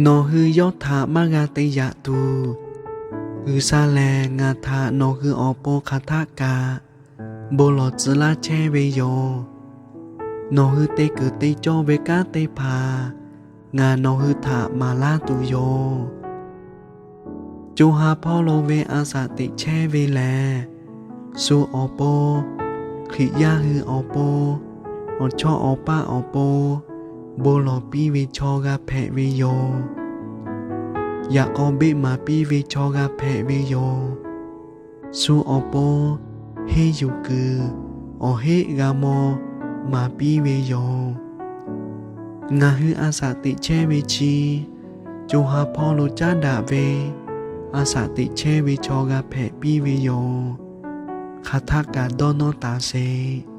Nawˬ hui yawˇ htaꞈ maˇ g'a te yaꞈ tuˬ, G'uiˬsha lehˬ ngaˬ htaꞈ nawˬ hui awˬ pon hk'aˬ htaˆ kaꞈ bon lawˬ tcuh laˇ chehˇ ve yoˬ. Nawˬ hui te kuiˬ te cawˇ ve kanˉ teˇ hpaˍ ngaˬ nawˬ hui htaꞈ maˍ laˇ tuˬ yoˬ. Co ha hpawˇ lo ve a shaꞈ teꞈ chehˇ ve lehˬ, shu awˬ pon, Hkriꞈ yaˇ hui awˬ pon, awˬ chawˇ awˬ paˇ awˬ pon bon lawˬ piˇ ve chaw g'a hpehꞈ ve yoˬ. Yaꞈ k'aw beˆ maˍ piˇ ve chaw g'a hpehꞈ ve yoˬ. Shu awˬ pon henˇ yuˬ kuiˬ awˬ heˆ g'a maw maˍ piˇ ve yoˬ. Ngaˬ hui a shaꞈ teꞈ chehˇ ve chi, co ha hpawˇ lo caˉ daꞈ ve a shaꞈ teꞈ chehˇ ve chaw g'a hpehꞈ piˇ ve yoˬ. Hk'aˬ htaˆ kaꞈ dawˇ nawˇ taˍ sheˍ.